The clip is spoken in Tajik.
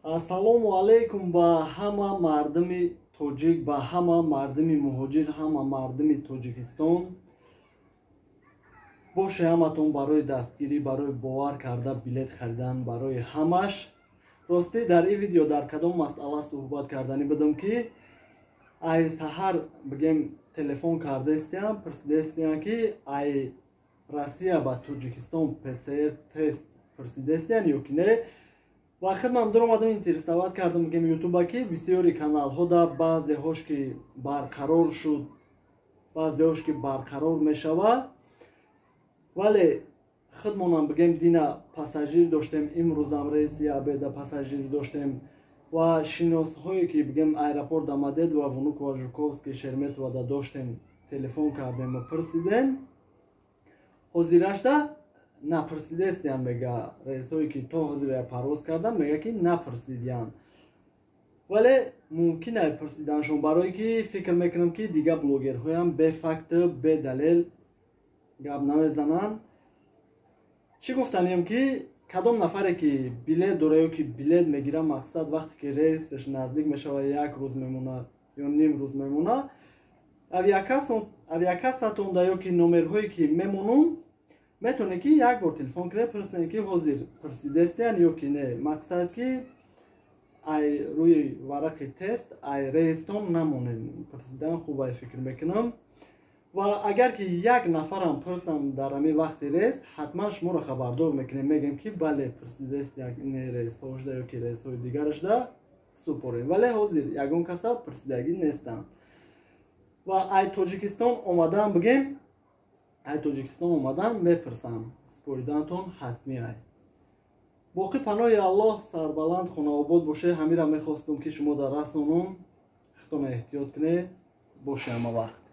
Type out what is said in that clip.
Ассалому алайкум ба ҳама мардуми тоҷик, ба ҳама мардуми муҳоҷир, ҳама мардуми Тоҷикистон. Боше ҳаматон барои дастгирӣ, барои бовар карда билет харидан, барои ҳамаш. Ростӣ, дар ин видео дар кадом масъала суҳбат карданӣ будам, ки ай саҳар, бигем, телефон кардаистиям, пурсидаистиям, ки ай Россия ба Тоҷикистон ПЦР тест пурсидаистиян ё ки не. Ва хидмам дуромадам, интересовать кардам, бигем, Ютуба, ки бисёри каналҳо да баъзеҳош ки барқарор шуд, баъзеҳош ки барқарор мешавад. Вале худмонам, бигем, дина пассажир доштем, имрӯзам рейси обеда пассажир доштем ва шиносҳое ки, бигем, аэропорт Домодедово, Внуково, Жуковский, Шереметьево да доштем, телефон кардем ва пурсидем. Ҳозирашда напурсидестиям, мега. Рейсҳое ки то ҳозира парвоз кардам, мега, ки напурсидиян, вале мумкин ай пурсиданшон, барое ки фикр мекунам, ки дигар блогерҳоям бефакту бедалел гап намезананд. Чӣ гуфтанем, ки кадом нафаре ки билет дора ё ки билет мегира, мақсад, вақте ки рейсаш наздик мешавад, як рӯз мемонад ё ним рӯз мемонад, авиакассатонда ё ки номерҳое ки мемонум, метавонед, ки як бор телефон кунед, пурсед, ки ҳозир пурсидестиян ё ки не. Мақсад, ки ай рӯи варақи тест ай рейстон намонед. Пурсидан хуб ай, фикр мекунам. Ва агар ки як нафарам пурсам дар ҳамин вақти рейс, ҳатман шуморо хабардор мекунем, мегӯем, ки бале, пурсидестиян, рейсҳошда ё ки рейсҳои дигарашда супорем. Вале ҳозир ягон каса пурсидагӣ нестанд. Ва ай Тоҷикистон омадан, бигем, ай Тоҷикистон омадан мепурсам, супоридантон ҳатмӣ ай. Боқӣ паноҳи Аллоҳ, сарбаланд, хонаобод боше. Ҳамира мехостум, ки шумо дар расонум. Худтона эҳтиёт кунед, боше ҳама вақт.